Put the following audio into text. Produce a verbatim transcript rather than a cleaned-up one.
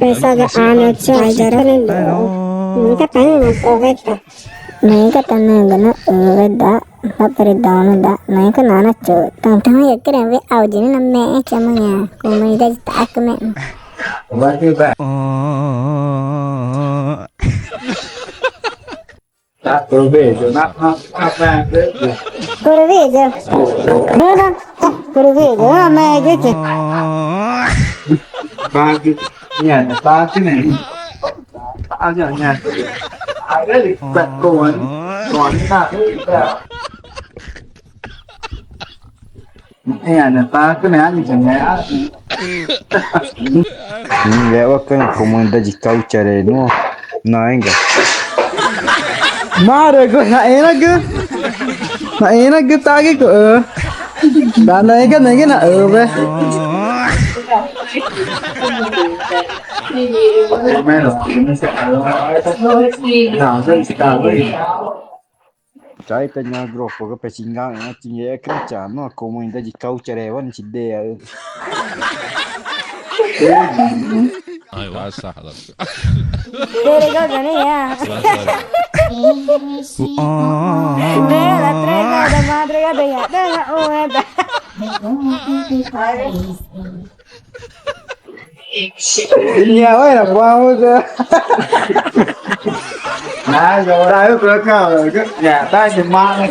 Pesa ga ano chu ai jara ni do. Nunca tan no proveta. Nunca tan no gana uveda. Papere dono da. Nunca nana chu. Tan tan ya kere ve audini na me chama ya. Comunidade ta me. Tá, aproveita, na, na, na, na, aproveita. Dona, aproveita, ah, mas é que Pagi, niente, pagi, niente. Ah, niente, niente. Ah, vedi, per come, come, Ea, na pagana, amiga, né? Ngewa ka comunidade culture no. Naenga. Mara go na ena go. Na ena go tagi go. Da na ega na ega na ove. Meno, no se. Caita ñaã grupo ga pechinga, chinga, chinga, no comunidade culture, wan chidea. Ai, wa sala. Dele go gane ya. De la tres de la madrugada ya. De la una. Niña, bueno, vamos a. Nada, ahora yo creo que ya está de mano.